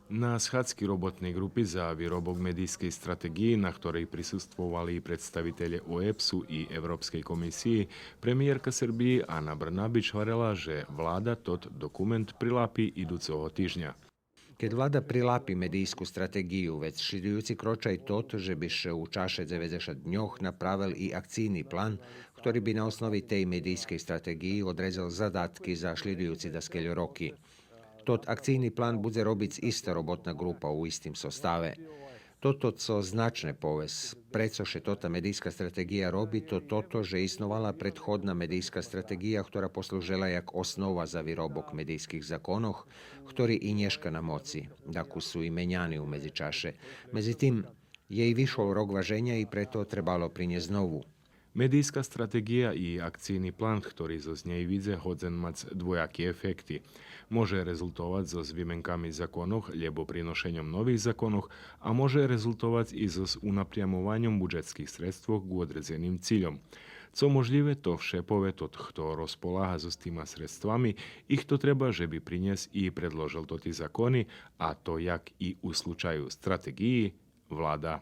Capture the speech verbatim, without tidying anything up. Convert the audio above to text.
На схадзки роботней ґрупи за виробок медийскей стратеґиї, на хторей присуствовали и представителє ОЕБС-у и Европскей комисиї, премиєрка Сербиї Ана Брнабич гварела же влада тот документ прилапи идуцого тижня. Кед влада прилапи медийску стратеґию, вец шлїдуюци крочай тот же би ше у чаше дзеведзешат дньох направел и акцийни план, хтори би на основи тей медийскей стратеґиї одредзел задатки за шлїдуюци даскельо роки. Тот акцийни план будзе робиц иста роботна ґрупа у истим составе. Тото цо значне повесц, прецо ше тота медийска стратеґия роби, то тото же исновала предходна медийска стратеґия, хтора послужела як основа за виробок медийских законох, хтори и нєшка на моци, дакус су и меняни у медзичаше. Медзитим, єй вишол рок важеня и прето требало принєсц нову. Медийска стратеґия и акцийни план, хтори зоз нєй видзе, годзен мац двояки ефекти. Може резултовац зоз вименками законох, лєбо приношеньом нових законох, а може резултовац и зоз унапрямованьом буджетских средствох ґу одредзеним цильом. Цо можлїве, то вше пове тот хто розполага зоз тима средствами и хто треба же би принєсц и предложел тоти закони, а то як и у случаю стратеґиї, влада.